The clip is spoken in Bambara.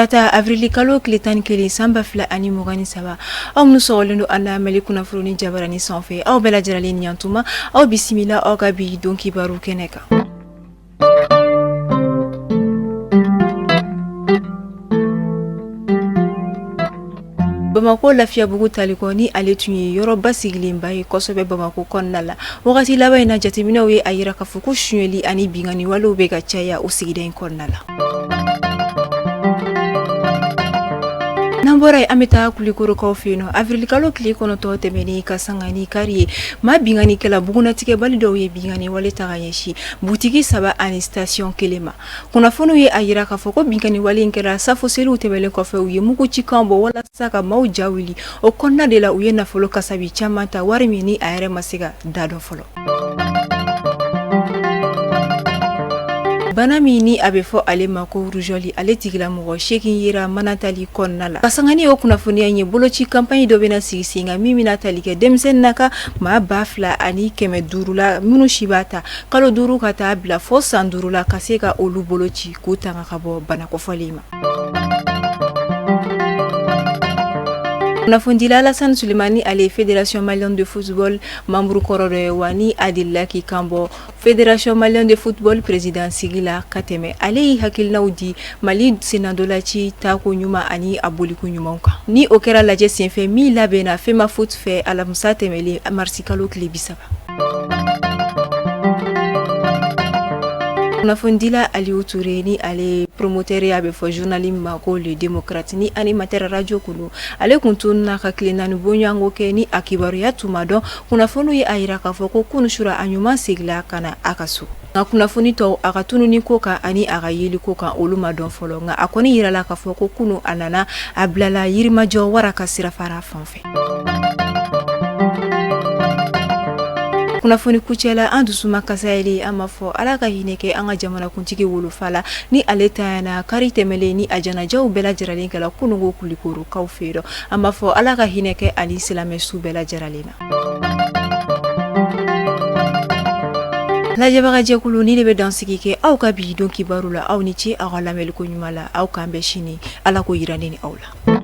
Tarata avril kalo tile 11 san 2023, aw minnu sɔgɔlen don an na Mali kunnafoni jabarani sanfɛ, aw bɛɛ lajɛlen ni ɲantuma, aw bisimila aw ka bi don kibaru kɛnɛ kan. Bamakɔ Lafiyabugu Talikɔ ni ale tun ye yɔrɔ basigilenba ye kosɛbɛ Bamakɔ kɔnɔna la, wagati laban in na jateminɛw ye a jira k'a fɔ ko sonyali ani binkanni walew bɛ ka caya o sigida in kɔnɔna la. N'an bɔra yen, an bɛ taa Kulikɔrɔkaw fɛ yen nɔ. Avril kalo tile 9 tɛmɛnen ka sanga ni kari ye, maa binkannikɛla bugunnatigɛbali dɔw ye binkanni wale ta ka ɲɛsin butigi saba ani station kelen ma. Kunnafoniw ye a jira k'a fɔ ko binkanni wale in kɛra safo seliw tɛmɛnen kɔfɛ, u ye mugu cikan bɔ walasa ka maaw ja wuli. O kɔnɔna de la, u ye nafolo kasabi caman ta, wari min ni a yɛrɛ ma se ka da dɔn fɔlɔ. Bana min ni a bɛ fɔ ale ma ko rougeole, ale tigilamɔgɔ 8 yera Manantali kɔnɔna la. Ka sanga ni o kunnafoniya in ye, boloci campagne dɔ bɛna sigi sen kan min bɛna tali kɛ denmisɛnnin na ka maa 2500 la, minnu si b'a ta kalo 5 ka taa bila fo san 5 la, ka se ka olu bolo ci k'u tanga ka bɔ bana kofɔlen ma. Kunnafonidila Alassane Sulemani, ale ye Fédération malienne de football membre kɔrɔ dɔ ye, wa ni a delila k'i kan bɔ Fédération malienne de football président sigi la ka tɛmɛ. Ale y'i hakilinaw di Mali sennantolaci taako ɲuman ani a boliko ɲuman kan, ni o kɛra lajɛ senfɛ min labɛnna FEMAFOOT fɛ alamisa tɛmɛlen marisi kalo tile 30. Kunnafonidila Aliou Touré, ni ale promoteur ye, a bɛ fɔ journal min ma ko Le Démocrate, ni animateur radio kun don, ale kun tununna ka tile 4 bɔɲɔgɔnko kɛ ni a kibaruya tun ma dɔn. Kunnafoniw ye a jira k'a fɔ ko kunun sura a ɲuman seginna ka na a ka so, nka kunnafoni tɔw a ka tununni ko kan ani a ka yeli ko kan, olu ma dɔn fɔlɔ. Nka a kɔni jirala k'a fɔ ko kunun a nana, a bilala Yirimajɔ Wara ka sirafara fan fɛ. Kunnafoni kuncɛ la, an dusu ma kasayali, an b'a fɔ Ala ka hinɛ kɛ an ka jamanakuntigi wolofa la, ni ale tanyana kari tɛmɛlen, ni a janajaw bɛɛ lajɛlen kɛla kununko Kulikorokaw fɛ yen. An b'a fɔ Ala ka hinɛ kɛ ani silamɛ su bɛɛ lajɛlen na. Lajɛbagajɛkulu, nin de bɛ dansigi kɛ aw ka bi don kibaru la. Aw ni ce aw ka lamɛnliko ɲuman la. Aw k'an bɛn sini, Ala ko yira ne ni aw la.